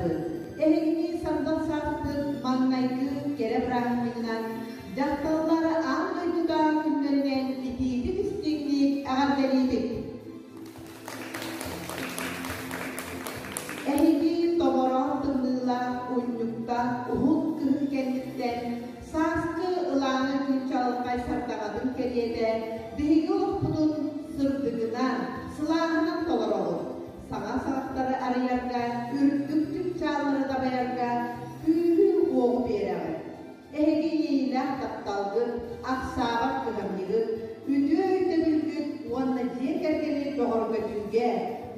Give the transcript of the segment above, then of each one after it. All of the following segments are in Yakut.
хаһаайкаларбыт, эһигини сандал сааспыт маҥнайгы кэрэ бырааһынньыгынан дьахталлар аан дойдутааҕы күннэринэн итиитик-истиҥник эҕэрдэлиибит! Эһиги томороон тымныылаах унньуктаах уһун кыһын кэнниттэн сааскы ылааҥы күн чаҕылхай сардаҥатын кэриэтэ биһиги олохпутун сырдыгынан, сылааһынан толороҕут. Саҥа саҕахтары арыйарга, үрдүк чыпчааллары дабайарга күүһү-уоҕу биэрэҕит. Эһиги иэйиилээх тапталгыт, ахсаабат кыһамньыгыт, үтүө өйдөбүлгүт уонна дьиэ кэргэни бөҕөргөтүүгэ,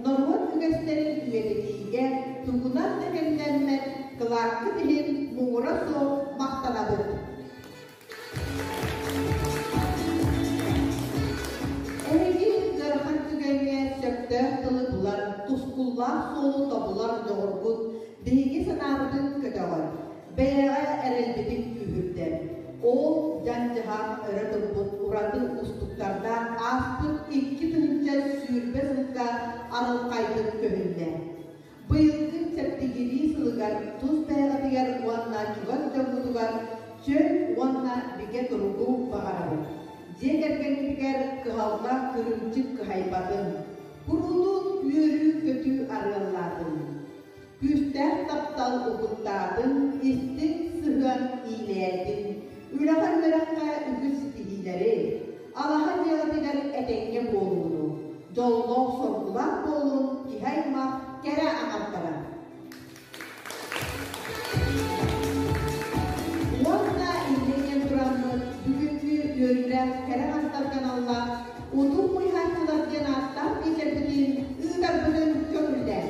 норуот үгэстэрин үйэтитиигэ тугунан да кэмнэммэт кылааккыт иһин муҥура суох махтанабыт. Эһиги ыарахан түгэҥҥэ сөптөөх тылы булар, тускуллаах суолу тобулар дьоҕургут биһиги санаабытын көтөҕөр. Бэйэҕэ эрэлбитин күүһүрдэр. Ол дьаҥ-дьаһах өрө турбут ураты уустуктардаах ааспыт 2020 сылга арылхайдык көһүннэ. Быйылгы чэбдигирии сылыгар тус бэйэҕитигэр уонна чугас дьоҥҥутугар чөл уонна бигэ туругу баҕарабыт. Дьиэ кэргэҥҥитигэр кыһалҕа кырыымчык кыһайбатын, куруутун үөрүү-көтүү арыаллаатын. Күүстээх таптал угуттаатын, истиҥ сыһыан иилээтин, үлэҕэ-үөрэххэ үгүс ситиһиилэри, алаһа дьиэҕитигэр этэҥҥэ буолууну, дьоллоох-соргулаах буолун киһи аймах кэрэ аҥардара. Уонна иннинэн тураммыт бүгүҥҥү үөрүүлээх кэрэ аҥардарга аналлаах Утум муйһааччылар диэн ааттаах биэчэрбитин ыытарбытын көҥүллээн.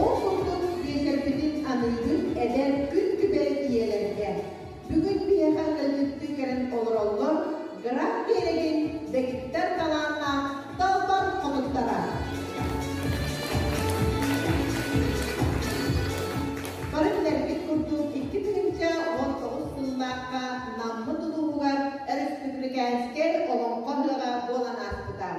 Ол курдук биэчэрбитин аныыбыт эдэр күн күбэй ийэлэргэ. Бүгүн биһиэхэ ыалдьыттыы кэлэн олороллор Граф Биэрэгин дэгиттэр талааннаах далбар хотуттара. Бары билэрбит курдук 2019 сыллаахха Наммыт улууһугар Өрөспүүбүлүкээнскэй Олоҥхо ыһыаҕа буолан ааспыта.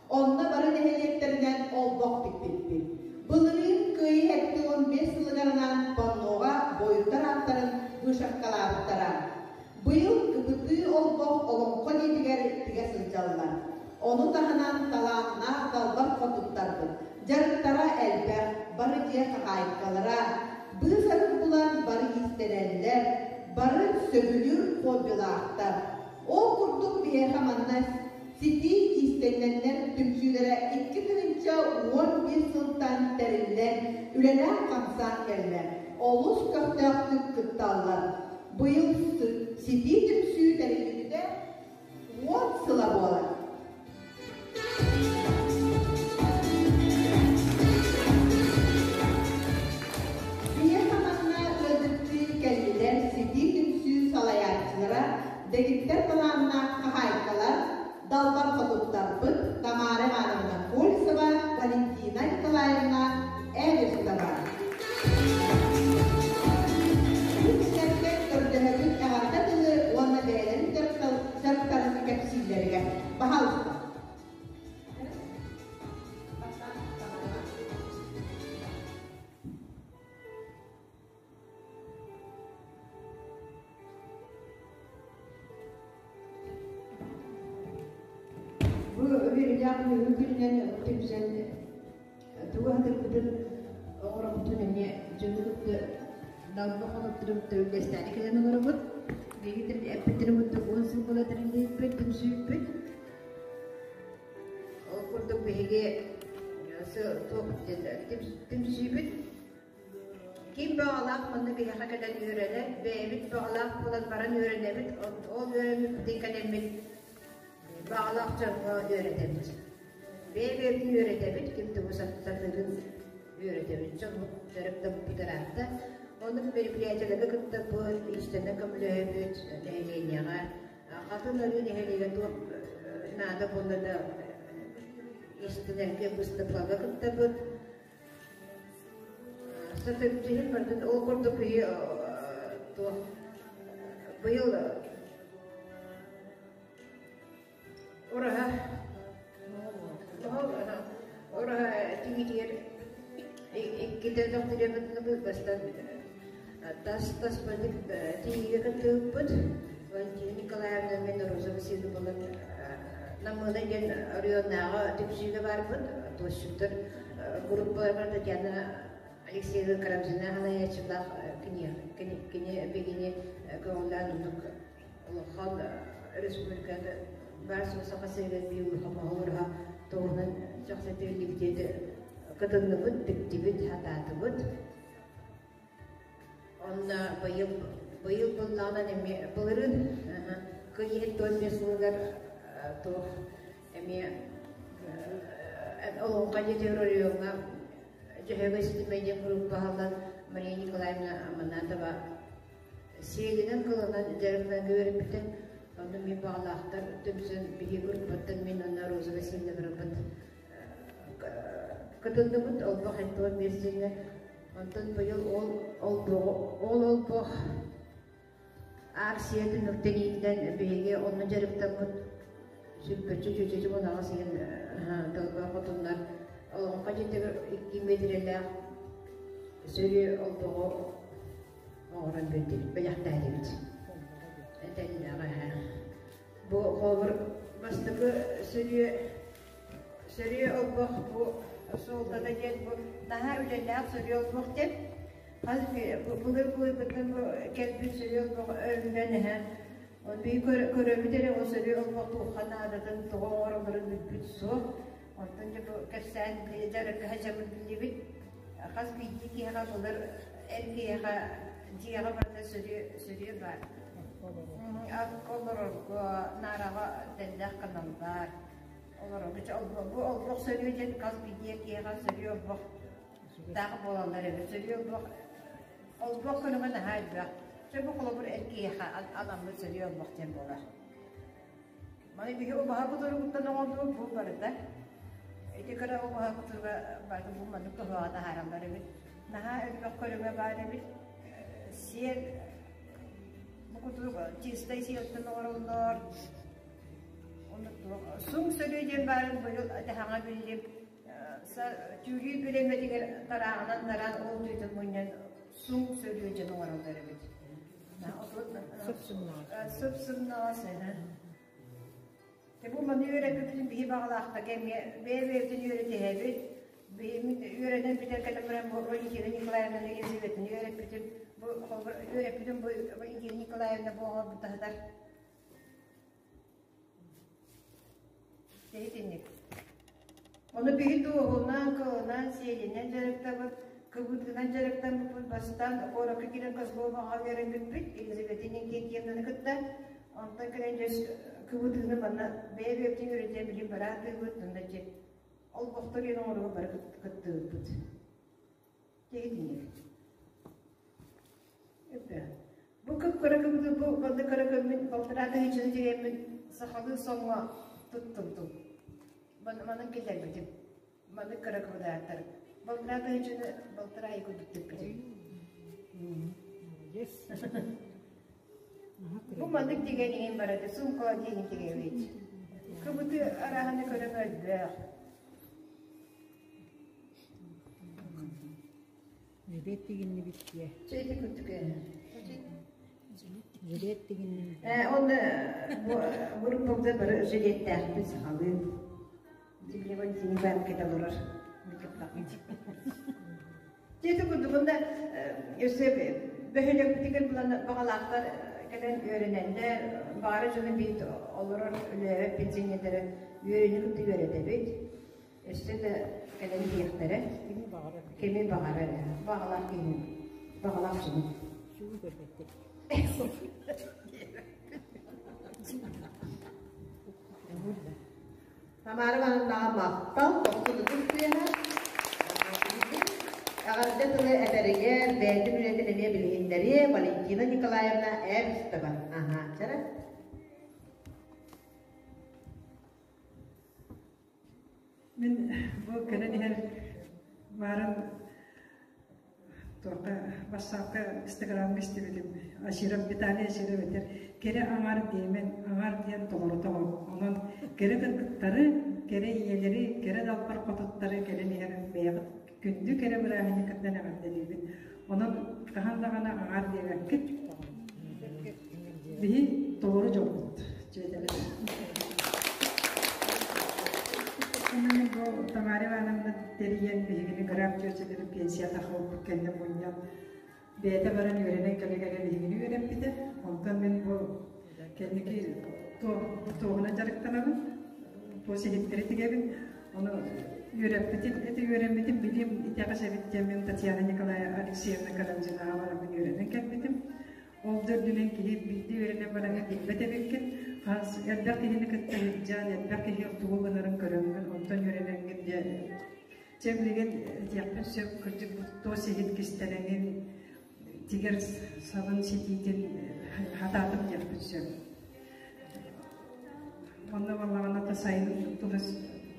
Онно бары нэһилиэктэринэн олбох тикпиппит. Былырыын Кыайыы 75 сылыгар анаан панноҕа буойуттар ааттарын вышивкалаабыттара. Быйыл кыбытыы олбох Олоҥхо дьиэтигэр тигэ сылдьаллар. Ону таһынан талааннаах далбар хотуттарбыт, дьарыктара элбэх, бары дьиэ хаһаайкалара, быыс-арыт булан бары иистэнэллэр, бары сөбүлүүр хоббилаахтар. Ол курдук биһиэхэ манна Ситии иистэнньэннэр түмсүүлэрэ 2011 сылтан тэриллэн, үлэлээн-хамсаан кэллэ. Олус көхтөөхтүк кытталлар. Быйыл Ситии түмсүү тэриллибитэ уон сыла буолар. Биһиэхэ манна ыалдьыттыы кэллилэр Ситии түмсүү салайааччылара, дэгиттэр талааннаах хаһаайкалар, далбар хотуттарбыт Тамара Ивановна Колесова, Валентина Николаевна Эверстова. Бу кинилэртэн көрдөһөбүт эҕэрдэ тылы уонна бэйэлэрин дьарыктарын кэпсииллэригэр. Баһаалыста. Бу үөрүүлээх бүгүҥҥү күнүнэн түмсэн тугу аһатырбытын оҥоробутун эмиэ дьону кытта далба хонотторун кытта үллэстээри кэлэн олоробут. Биһиги эппиттэрин курдук уон сыл буола тэриллибиппит, түмсүүппүт. Ол курдук биһиги туох түмсүүбүт Ким баҕалаах манна биһиэхэ кэлэн үөрэнэр, бэйэбит баҕалаах буолан баран үөрэнэбит, ол үөрэммиппитин кэлэммит баҕалаах дьоҥҥо үөрэтэбит. Бэйэ-бэйэбитин үөрэтэбит, ким тугу сатыырын үөрэтэбит. Дьоммут дьарыктаммыт ыраатта. Оннук мероприятиеларга кытта бу иистэнэ көмөлөһөбүт нэһилиэнньэҕэ. Хатын Арыы нэһилиэгэ туох наада буолла да иистэнэргэ быыстапкаҕа кыттабыт. Сатыырдьыһын барытын ол курдук киһи туох быйыл ураһа Иккитэ бастан тас-тас маннык тиийиигэ кыттыбыппыт. Валентина Николаевна мен Роза Васильевна буолан Намыына диэн оройуоннааҕы түмсүүгэ барбыт. Туосчуттар группаларыгар Татьяна Алексеевна Карамзина салайааччылаах кини бигини көҕүлээн оннук улахан республикада баар суох Саха сиригэр биир улахан моһолоруха туһунан чахсатыыллыбит кытынныбыт, тиктибит, хатаатыбыт. Онно быйыл быйыл быллаҕынан эмиэ былырыын кыйыһын 15 сылыгар туох эмиэ Олоҥхо дьиэтигэр оройуоҥҥа Дьөһөгөй ситимэ диэн группа аһыллан Мария Николаевна Аманатова сиэлинэн кылынан дьарыктанарга үөрэппитэ. Онно мин баҕалаахтар түмсэн биһиги группаттан мин уонна Роза Васильевна барбыт кытынныбыт олбох антон миэстэннэ. Онтон быйыл ол ол олбох акция түмүктэниитинэн биһиги онно дьарыктаммыт сүппөччү чүчүчү унаҕас иһин тылга хотуннар олоҥхо дьиэтигэр 2 миэтирэлээх сөрү олбоҕу оҥорон биэрдибит, бэлэхтээтибит. Этэллэҕэ. Бу холобур бастакы сөрүө сөрүө олбох бу суолтата диэн бу наһаа үлэлээх сөрүө олбох диэн хас былыр былыргыттан бу кэлбит сөрүө олбох өрүнэн эһэ биһи көрөбүт эрэ ол сөрүө олбох туохха наадатын тоҕо оҥороллорун билбит суох онтон дьэ бу кэпсээн дьарыкка сылдьабыт биллибит хас биирдии киһиэхэ былыр эр киһиэхэ дьиэҕэ барыта сөрүө сөрүө баар олорорго наараҕа тэллэх каналлар олорорго бу олбох сөрүө диэн хас биирдии киһиэхэ сөрүө олбох таах буолаллар эбит сөрүө олбох олбох көрүҥэ наһаа элбэх чэ бу холобур эр киһиэхэ анаммыт сөрүө олбох диэн буолар Маны биһи убаһа кутуругуттан оҥордубут бу барыта. Ити кыра убаһа кутуруга барыта бу маннык туһаҕа таһаараллар эбит. Наһаа элбэх көрүҥэ баар эбит. Сиэл бу кутурук чистай сиэлтэн оҥороллор. Суҥ сөрүө диэн баарын быйыл тэһэҥэ биллим. Түүлүү билэмэтигэр тарааҕынан тараан ол түүтүн мунньан суҥ сөрүө диэн оҥороллор эбит. Сып-сымнаҕас. Бу маны үөрэппиппитин биһи баҕалаахтарга эмиэ бэйэ-бэйэбитин үөрэтиһэбит. Үөрэнэн бүтэр кэлэн баран бу Валентина Николаевна Елизаветаны үөрэппитим. Бу үөрэппитим бу Валентина Николаевна бу оҥорбут Итинник. Ону биһи туоһунан, кылынан, сиэлинэн дьарыктабыт, кыбытынан дьарыктаммыппыт. Бастаан куоракка киирэн Козловаҕа үөрэммиппит, Елизавета Иннокентьевнаны кытта. Онтон кэлэн дьэ кыбытыыны манна бэйэ-бэйэбитин үөрэтэн билин бараатыыбыт, онно дьэ олбохтор диэн оҥорууга бары кыттыыбыт. Итинник. Бу кып-кыра кыбыты бу манна кыра көммүн балтараа тыһыынчаны тириэммин сахалыы соҥҥо туттубутум. Манан киллэрбитим. Маннык кыра кыбыдааттар. Балтараа тыһыынчаны балтараа ый курдук типпитим. Бу маннык тигэн иһин барата сумка диэни тигэбит. Кыбыты арааһаны көрөн өлбөх. Жилет тигиннибит дии. Чэйди күттүк Жилет тигиннибит. Онно группабыта бары жилеттээхпит сахалыы. Дивлевон банкета олорор. Дьиэти курдук онно өссө бөһүөлэкпитигэр булан баҕалаахтар кэлэн үөрэнэллэр. Баара дьону биир олорор үлэлээбэт пенсионердары үөрэнии кытта үөрэтэбит. Өссө да кэлэн иһиэхтэрэ. Кими баҕарар. Кими баҕарар. Баҕалаах киһи. Баҕалаах дьону. Чугу көрбөттөр. Тамара Ивановнаҕа махтал, охсулутун тыаһа. Эҕэрдэ тылы этэригэр бэйэтин үлэтин эмиэ билиһиннэриэ Валентина Николаевна Эбстова. Аха, чара. Мин бу кэлэн иһэр баарын туохха бассаапка инстаграмҥа истибитим. Аширов Виталий Аширов этэр кэрэ аҥар диэмэн аҥар диэн толорутоҕо. Онон кэрэ кыргыттары, кэрэ ийэлэри, кэрэ далбар хотуттары кэлэн иһэр бэйэҕит Күндү кэрэ бырааһынньыккытынан эҕэрдэлиибин. Онон хаһан даҕаны аҥаар диэбэккит. Биһи толору дьолбут дьиэтэлэр. Мен бу Тамара Ивановна тэрийэн биһигини граф чүөчэлэрин пенсия тахалбыт кэннэ мунньан бэйэтэ баран үөрэнэн кэлэ-кэлэ биһигини үөрэппитэ. Онтон мин бу кэнники туоһунан дьарыктанабын, туос иһиттэри тигэбин. Ону үөрэппитим, ити үөрэммитим билим итэҕэс эбит диэн мин Татьяна Николаевна Алексеевна Карамзинаҕа бараммын үөрэнэн кэлбитим. Ол да үрдүнэн киһи биирдэ үөрэнэн баран билбэт эбиккин. Хас элбэх киһини кытта сылдьан, элбэх киһи тугу гынарын көрөҥҥүн, онтон үөрэнэҥҥин диэн Чэ билигин этиэхпин сөп, кырдьык туос иһит кистэлэҥин, тигэр сабын ситиитин хатаатым диэхпин сөп. Онно буоллаҕына то сайын туос,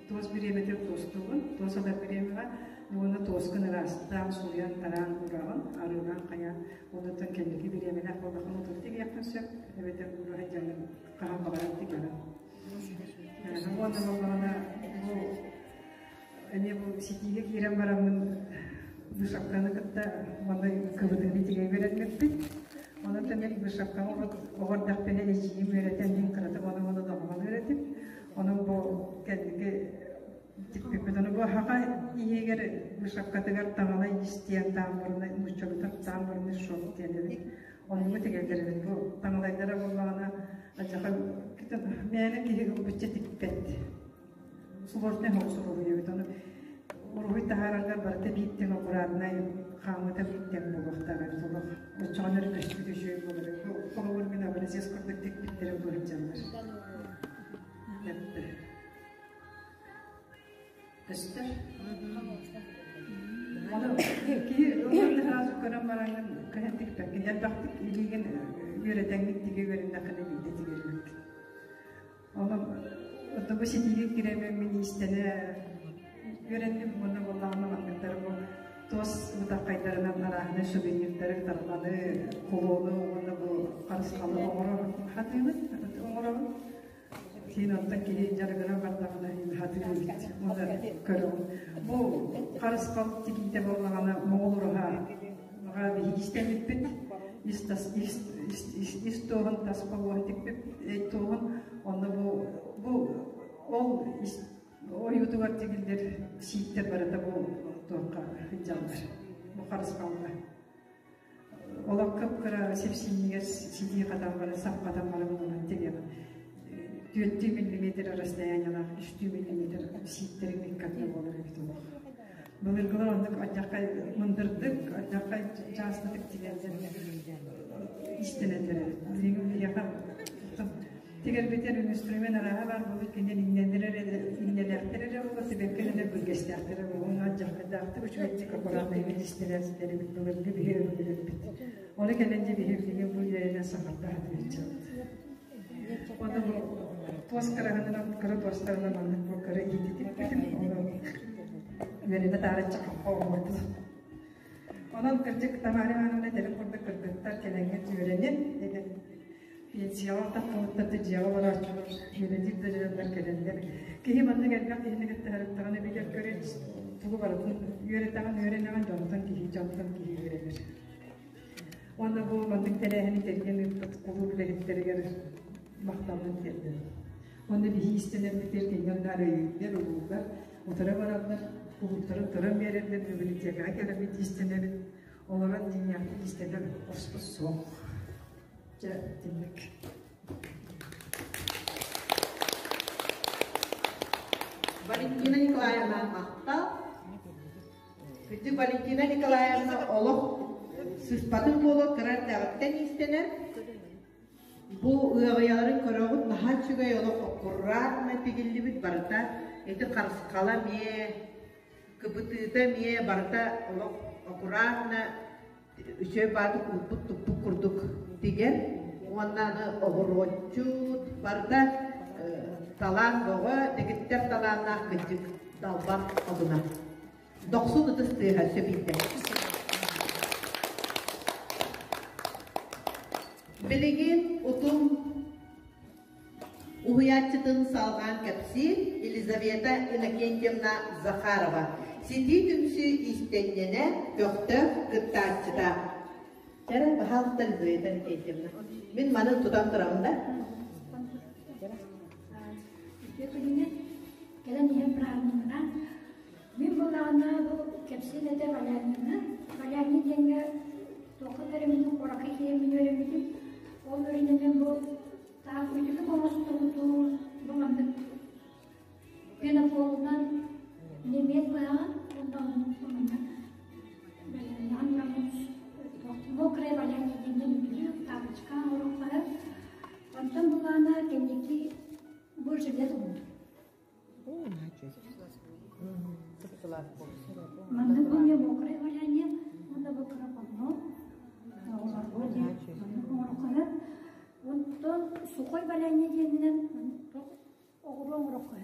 туос бириэмэтигэр туостуубун, туос ылар бириэмэҕэ уонна туоскун ыраастаан, сууйан, тараан уураҕын, арыылаан хайаан, оннуттан кэнники бириэмэлээх буоллаххына утары тигиэххин сөп, эбэтэр уура сылдьаҥҥын хаһан баҕарар тигэҕин. Уонна буоллаҕына бу Эмиэ бу ситиигэ киирэн бараммын вышивканы кытта уонна кыбытыыны тигэ үөрэммиппит. Онон мин вышивканы оҕо эрдэхпинэ эдьиийим үөрэтэн мин кыратык ону-маны доҕоһон үөрэтим. Онон бу кэнники тикпиппит. Ону бу хаха иһигэр вышивкатыгар таҥалай истиэн таамбырны нууччалыта таамбырны шов диэн эбит. Оннугу тигэллэр эбит. Бу таҥалайдара буоллаҕына адьаха мээнэ киһи ылбычча тикпэт. Сложный суруйабыт. Ону уруһуй таһаараргар барыта биир тэҥ аккуратнай хаамыыта биир тэҥ буолуохтаах эбит олох. Оччоҕуна эрэ көстүүтэ үчүгэй буолар. Холобур мин образец курдук тикпиттэрэ буолар Көстөр. Ону киһи сразу көрөн бараҥҥын көһөн тикпэккин. Элбэхтик илиигин үөрэтэҥҥин тигэ үөрэннэххинэ биирдэ тигэрбиккин. Онон бу ситиигэ киирэммин мин иистэнэ үөрэнним уонна буоллаҕына манныктары бу туос бытархайдарынан арааһынай сувенирдары, тарҕаны, кулону уонна бу харысхалы оҥоро хатыыбын, оҥоробун. Киин оттон киһи дьарыгыран бардаҕына хатыыр эбит. Уонна көрөҕүн. Бу харысхал тигиитэ буоллаҕына моҕол уруһа биһиги истэммиппит. Ис тас ис ис туоһун тас холуоһун тикпит туоһун онно бу бу ол ойуутугар тигиллэр сииктэр барыта бу туохха сылдьаллар бу харысхалга олох кып-кыра сипсиинигэр ситии хатан баран сап хатан баран онон тигиэҕин түөртүү миллиметр расстояниелаах үстүү миллиметр сииктэриҥ иккардына буолар эбит олох Былыргылар оннук алдьархай мындырдык, алдьархай чаастатык тигэллэр, истэнэллэр эбит. Билигин биһиэхэ тигэрбитэр инструмент арааһа баар буолбут кинилэр иҥнэлэр эрэ иҥнэлээхтэр эрэ буолла, сибэккэлэнэр бүргэстээхтэр эрэ буолла. Уонна алдьархайдаахтык үчүгэйдик аккуратнайдык истэнэр эбит былыргы биһи өбүгэлэрбит. Ону кэлэн дьэ биһи билигин бу үөрэнэн саҥарда сатыырчабыт. Уонна бу туос кыраһынынан кыра туостарынан маннык бу кыра иититиппитим. Ону үөрэнэ таарыччы оҥорбут. Онон кырдьык Тамара Ивановна этэрин курдук кыргыттар кэлэҥҥит үөрэнин, пенсияҕа таххыбыттар да дьиэҕэ олорооччулар үөрэтир да дьоннор кэлэллэр. Киһи маннык элбэх киһини кытта сырыттаҕына билэр көрөр тугу барытын үөрэтэҕин үөрэнэҕин дьонтон киһи дьонтон киһи үөрэнэр. Уонна бу маннык тэрээһини тэрийэн ыыппыт кулууп үлэһиттэригэр махталбын тиэрдэбин. Уонна биһи иистэнэрбитигэр кинилэр наар өйүүллэр, урууллар, утары бараллар, кулууптарын туран биэрэллэр, библиотекаҕа кэлэммит иистэнэбит. Олорон дьиҥнээхтик иистэнэр хоспут суох. Дьэ, итинник. Валентина Николаевна махтал. Күндү Валентина Николаевна олох сыспатын буолуо кыра эрдэҕиттэн иистэнэр. Бу ыаҕыйаларын көрөҕүт наһаа үчүгэй олох аккуратно тигиллибит барыта ити харысхала эмиэ кыбытыыта эмиэ барыта олох аккуратно үчүгэй баатык уурбут туппут курдук тигэр уонна аны оҕуруотчут барыта талаан бөҕө дэгиттэр талааннаах кырдьык далбар одуна дохсун ытыс тыаһа сөбүйдэ Билигин утум Уһуйааччытын салҕаан кэпсиир Елизавета Иннокентьевна Захарова. Ситии түмсүү иистэнньэнэ, көхтөөх кыттааччыта. Чэрэ, пожалуйста, Лизавета Никитьевна. Мин маны тутан турабын да? Үтүө күнүнэн кэлэн иһэн бырааһынньыгынан мин буоллаҕына бу кэпсиэн этэ Валянина. Валяни диэҥҥэ туохха үөрэммитим, куоракка киирэммин үөрэммитим. Ол үөрэнэммин бу таах үтүлүк оҥостубутум, бу маннык пенофолунан немец быһаҕын уонна оннук маннык валяннаан ураммын мокрая валяние диэҥҥэ үтүлүк, тапочка оҥоруоххара. Онтон булаана кэнники бу жилет оҥордум. Маннык бу мне мокрая валяние, уонна бу кыра панно оҕолорго диэн маннык оҥороххо Онтон сухой валяние диэнинэн оҕуруо оҥороххо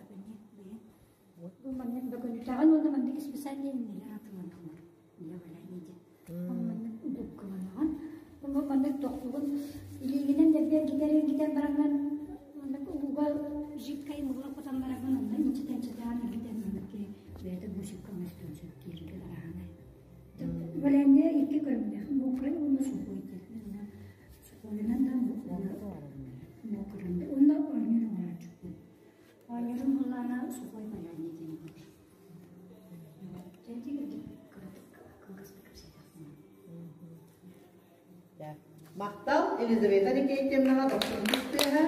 Бу маннык бөкөнүтэҕин уонна маннык специальный иннилэр атыланаллар. Иннэ валяние диэн. Маннык губкаланаҕын. Маннык тохтугун илиигинэн дэлби эргитэр эргитэн бараҥҥын маннык ууга жидкай мыла кутан бараҥҥын онно инчэтэн-инчэтээн эргитэн маннык киһи бэйэтэ бусинка оҥостуон сөп кииргэ араанай. Валяние икки көрүҥнээх мокрай уонна сухой диэн. Сухойунан да мокрай уонна оонньуур оҥорооччукпун. Оонньуурум буоллаҕына сухой валяние диэн буолар. Махтал Елизавета Никитьевнаҕа дохсуннук тыаһа.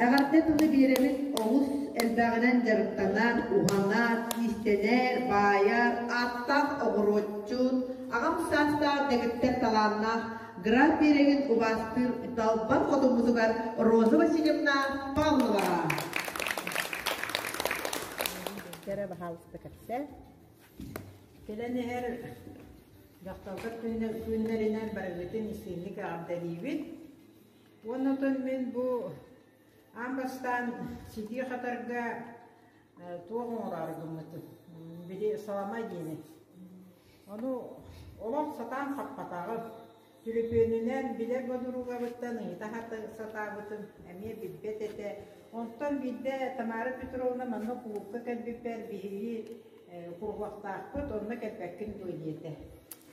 Эҕэрдэ тылы биэрэбит олус элбэҕинэн дьарыктанар, уһанар, иистэнэр, баайар, ааттаах оҕуруотчут, аҕам саастаах дэгиттэр талааннаах Граф биэрэгин убаастыыр далбар хотуммутугар Роза Васильевна Павловаҕа. Кэрэ баһаалыста кэпсээ. Кэлэн иһэр дьахталлар күннэринэн барыгытын истиҥник эҕэрдэлиибит. Уонна отон мин бу аан бастаан ситии хатарга туох оҥороору гыммытым. Били салама диэни. Ону олох сатаан хаппатаҕым. Түлүпүөнүнэн билэр бодуругабыттан ыйыта сатаабытым, эмиэ билбэт этэ. Онтон биирдэ Тамара Петровна манна кулуупка кэлбиппэр биһиги куруһуоктаахпыт, онно кэлбэккин дуо диэтэ.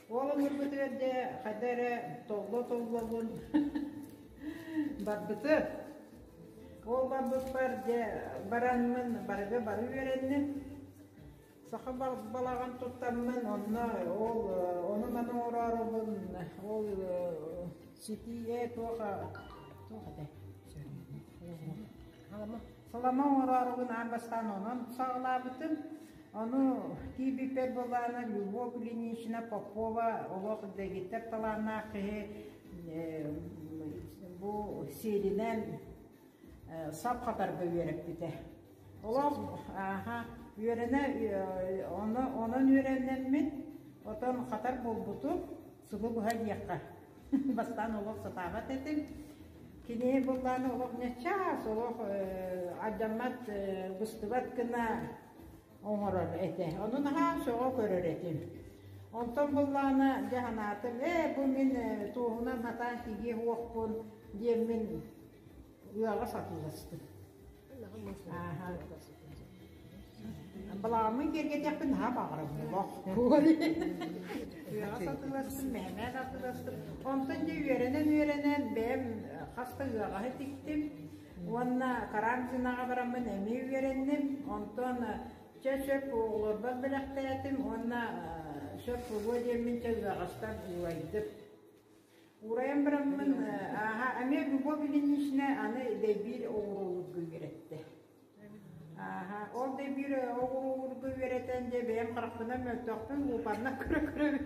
Ол ыҥырбытыгар дьэ хайда эрэ толло-толлобун барбытым. Ол барбыппар дьэ бараммын барыга бары үөрэнним. Саха балаҕан туттаммын онно ол ону-маны оҥороорубун ол ситиигэ туох туох этэ салама оҥороорубун аан бастаан онон саҕалаабытым. Ону тиийбиппэр буоллаҕына Любовь Ильинична Попова олох дэгиттэр талааннаах киһи бу сиэлинэн сап хатарга үөрэппитэ. Олох ааха үөрэнэ онон үөрэнэммин отон хатар буолбутум субу быһа диэххэ бастаан олох сатаабат этим. Кини буллааны олох ньачаас олох алдьаммат быстыбат гына оҥорор этэ. Ону наһаа сөҕө көрөр этим. Онтон буллаана дьэ санаатым, ээ бу мин туоһунан сатаан тигиэ суохпун диэммин ыаҕас атыыластым. Балаҕаммын киэргэтиэхпин наһаа баҕарабын олох. Ыаҕас атыыластым, мэһэмээн атыыластым. Онтон дьэ үөрэнэн-үөрэнэн бэйэм хас да ыаҕаһы тиктим. Уонна Карамзинаҕа бараммын эмиэ үөрэнним. Онтон чэ сөп оҕолорбор бэлэхтээтим уонна сөп буолуо диэммин чэ ыаҕастан уурайдым. Уурайан бараммын ааһа эмиэ Любовь Ильинична аны дэйбиир оҕуруолурга үөрэттэ. Ааһа ол дэйбиир оҕуруолурга үөрэтэн дьэ бэйэм харахпынан мөлтөхпүн луупаннан көрө-көрө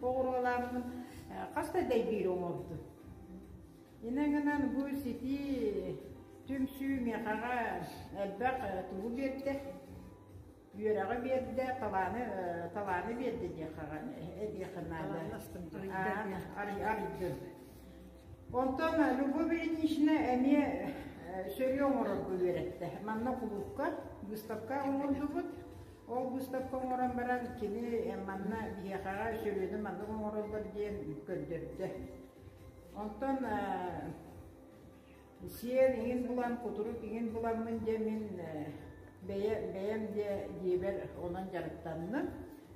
оҕуруолааммын хас да дэйбиир оҥордум. Инэ гынан бу ситии түмсүү миэхэҕэ элбэх тугу биэрдэ Үөрэҕи биэрдэ, талааны талааны биэрдэ диэххэ диэххэ наада. Арыйдым. Онтон Любовь Ильинична эмиэ сөрүө оҥорорго үөрэттэ. Манна кулуупка выставка оҥордубут. Ол выставка оҥорон баран кини манна биһиэхэҕэ сөрүөнү маннык оҥороллор диэн көрдөрдө. Онтон сиэл иҥин булан, кутурук иҥин буламмын дьэ мин. Бэйэ бэйэм дьэ дьиэбэр онон дьарыктанным.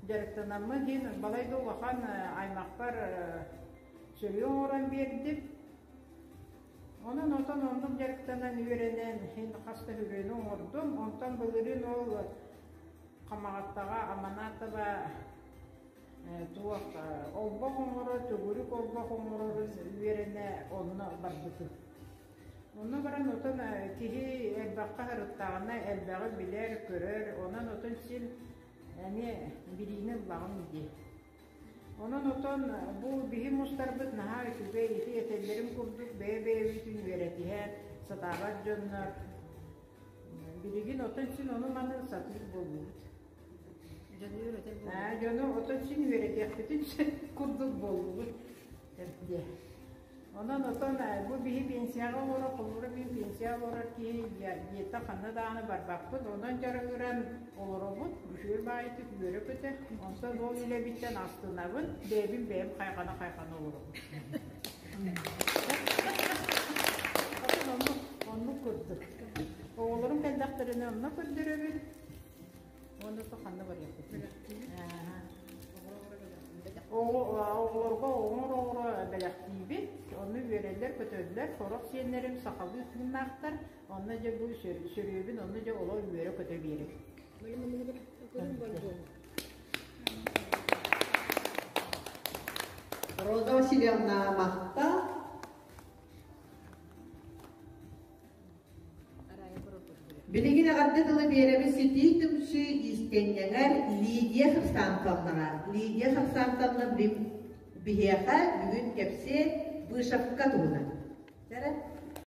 Дьарыктанаммын иһин балай да улахан аймахпар сөрүө оҥорон биэрдим. Онон отон оннук дьарыктанан үөрэнэн иһин хас да хүрүөнү оҥордум. Онтон былырыын ол Хамаҕаттаҕа Аманатова туох олбох оҥоро, төгүрүк олбох оҥорорун үөрэнэ онно барбытым. Онно баран отон киһи элбэххэ сырыттаҕына элбэҕи билэр, көрөр, онон отон син эмиэ билиини ыллаҕым дии. Онон отон бу биһи мустарбыт наһаа үчүгэй, ити этэллэрин курдук бэйэ-бэйэбитин үөрэтиһэ сатаабат дьоннор билигин отон син ону-маны сатыыр буоллубут. Дьону үөрэтэр буоллубут. Дьону отон син үөрэтиэхпитин курдук буоллубут диэ. Онон отон бу биһи пенсияҕа олорор, холобура мин пенсияҕа олорор киһи диета ханна даҕаны барбаппыт, онон дьарыгыран олоробут, үчүгэй баайытык үөрэ-көтө, онтон ол үлэбиттэн астынабын, бэйэбин бэйэм хайҕана-хайҕана олоробун. Отон оннук, оннук курдук. Оҕолорум кэллэхтэринэ онно көрдөрөбүн. Уонна ханна барыахпыт? Оҕолорго оҥор-оҥоро бэлэхтиибит, онно үөрэллэр-көтөллөр, сорох сиэннэрим сахалыы тыыннаахтар, онно дьэ бу сөрүөбүн, онно дьэ олор үөрэ-көтө биэрэбин. Роза Васильевна махтал. Билигин эҕэрдэ тылы биэрэбит ситии түмсүү иистэнньэҥэр Лидия Хрисанфовнаҕа. Лидия Хрисанфовна биһиэхэ бүгүн кэпсиэ вышивка туһунан.